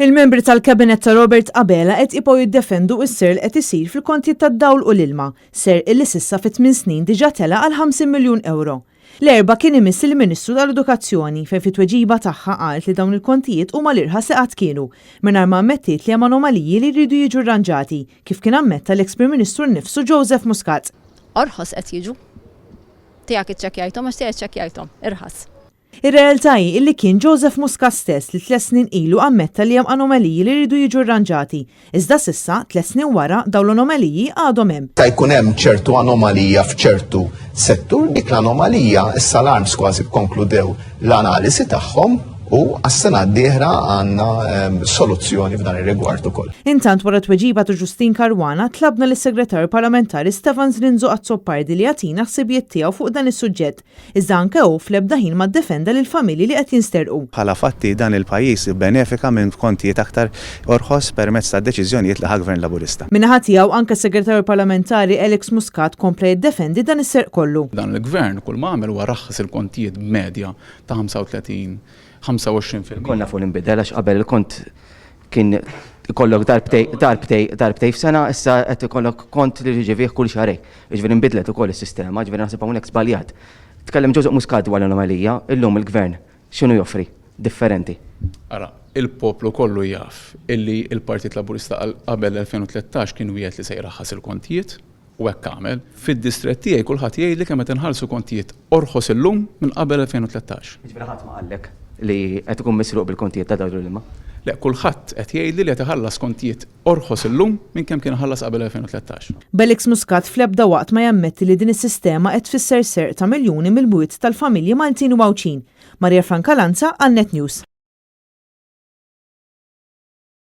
Il-membri tal-Cabinet ta' Robert Abela qed jibqgħu jiddefendu s-serq li qed isir fil-kontijiet tad-dawl u l-ilma, serq illi s'issa fi tminn snin diġà tela' għal 50 miljun ewro. L-Erbgħa kien imiss lill-Ministru tal-Edukazzjoni fejn fit-tweġiba tagħha qalet li dawn il-kontijiet huma l-irħas li qatt kienu, mingħajr ma ammettiet li hemm anomaliji li jridu jiġu rranġati, kif kien ammetta l-eks Prim Ministru nnifsu Joseph Muscat. Orħos qed jiġu. Tiegħek iċċekkjajthom għax tiegħi ċċekkjajthom. Irħas. Ir-realtà hi illi kien Joseph Muscat stess li tlett snin ilu ammetta li hemm anomaliji li jridu jiġu rranġati. Iżda s'issa, tlett snin wara, dawn l-anomaliji għadhom hemm. Meta jkun hemm ċertu anomalija f'ċertu settur, dik l-anomalija issa l-ARMS kważi kkonkludew l-analisi tagħhom u għas-sena d-dieħla għandna ehm, soluzzjoni f'dan ir-rigward ukoll. Intant wara tweġiba ta' Justyne Caruana tlabna lis-Segretarju Parlamentari Stefan Zrinzo Azzopardi li jagħtina ħsibijiet tiegħu fuq dan is-suġġett. Iżda anke hu fl-ebda ħin ma ddefenda lill-familji li qed jinsterqu. Bħala fatti dan il-pajjiż ibbenefika minn kontijiet aktar orħos permezz tad-deċiżjonijiet li ħa Gvern Laburista. Min-naħa tiegħu anke s-Segretarju Parlamentari Alex Muscat kompla jiddefendi dan is-serq kollu. Dan il-Gvern kull ma għamel huwa raħħas il-kontijiet b'medja ta' 35, 25%. Konna nafu li nbidel għax qabel il-kont kien ikollok darbtej, darbtej, darbtej f'sena, issa qed ikollok kont li tirċevih kull xahrejn. Jiġifieri nbidlet ukoll is-sistema, jiġifieri naħseb hawnhekk żbaljat. Tkellem Joseph Muscat dwar l-anomalija, illum il-Gvern x'inhu joffri differenti? Ara, il-poplu kollu jaf illi l-Partit Laburista qabel l-2013 kien wiegħed li se jraħħas il-kontijiet, U hekk għamel. Fid-distrett tiegħi kulħadd jgħidli kemm qed inħallsu kontijiet orħos illum minn qabel 2013. Jiġifieri ħadd ma qallek li qed ikun misruq bil-kontijiet ta' dawl u l-ilma? Le, kulħadd qed jgħidli li qed iħallas kontijiet orħos illum minn kemm kien iħallas qabel 2013. B'Alex Muscat fl-ebda waqt ma jammetti li din is-sistema qed tfisser serq ta' miljuni mill-bwiet tal-familji Maltin u Għawdxin. Maria Franca Lanza għal Net News.